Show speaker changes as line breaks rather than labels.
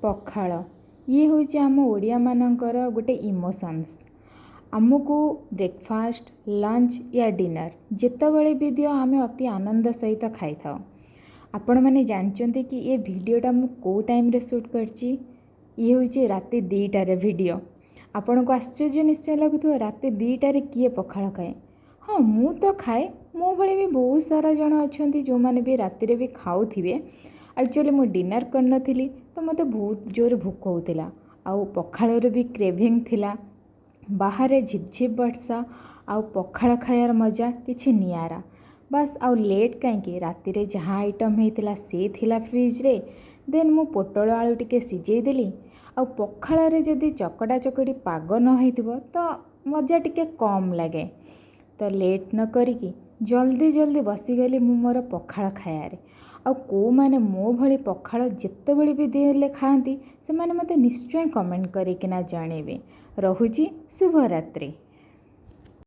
ପଖାଳ, ଇଏ ହେଉଛି ଆମ ଓଡ଼ିଆମାନଙ୍କର ଗୋଟେ ଇମୋସନ୍ସ। ଆମକୁ ବ୍ରେକଫାଷ୍ଟ, ଲଞ୍ଚ ୟା ଡିନର୍ ଯେତେବେଳେ ବି ଦିଅ, ଆମେ ଅତି ଆନନ୍ଦ ସହିତ ଖାଇଥାଉ। ଆପଣମାନେ ଜାଣିଛନ୍ତି କି ଏ ଭିଡ଼ିଓଟା ମୁଁ କେଉଁ ଟାଇମ୍ରେ ସୁଟ୍ କରିଛି? ଇଏ ହେଉଛି ରାତି 2ଟାରେ ଭିଡ଼ିଓ। ଆପଣଙ୍କୁ ଆଶ୍ଚର୍ଯ୍ୟ ନିଶ୍ଚୟ ଲାଗୁଥିବ, ରାତି 2ଟାରେ କିଏ ପଖାଳ ଖାଏ? ହଁ, ମୁଁ ତ ଖାଏ। ମୋ ଭଳି ବି ବହୁତ ସାରା ଜଣ ଅଛନ୍ତି, ଯେଉଁମାନେ ବି ରାତିରେ ବି ଖାଉଥିବେ। ଆକ୍ଚୁଆଲି ମୁଁ ଡିନର୍ କରିନଥିଲି, ତ ମୋତେ ବହୁତ ଜୋରେ ଭୋକ ହେଉଥିଲା ଆଉ ପଖାଳର ବି କ୍ରେଭିଂ ଥିଲା। ବାହାରେ ଝିପଝିପ ବର୍ଷା ଆଉ ପଖାଳ ଖାଇବାର ମଜା କିଛି ନିଆରା। ବାସ୍, ଆଉ ଲେଟ୍ କାହିଁକି? ରାତିରେ ଯାହା ଆଇଟମ୍ ହେଇଥିଲା, ସେ ଥିଲା ଫ୍ରିଜ୍ରେ। ଦେନ୍ ମୁଁ ପୋଟଳ ଆଳୁ ଟିକେ ସିଝେଇ ଦେଲି। ଆଉ ପଖାଳରେ ଯଦି ଚକଟା ଚକଟି ପାଗ ନ ହେଇଥିବ, ତ ମଜା ଟିକେ କମ୍ ଲାଗେ। ତ ଲେଟ୍ ନ କରିକି ଜଲ୍ଦି ଜଲ୍ଦି ବସିଗଲି ମୁଁ ମୋର ପଖାଳ ଖାଇବାରେ। ଆଉ କେଉଁମାନେ ମୋ ଭଳି ପଖାଳ ଯେତେବେଳେ ବି ଦେଲେ ଖାଆନ୍ତି, ସେମାନେ ମୋତେ ନିଶ୍ଚୟ କମେଣ୍ଟ କରିକିନା ଜଣେଇବେ। ରହୁଛି, ଶୁଭରାତ୍ରି।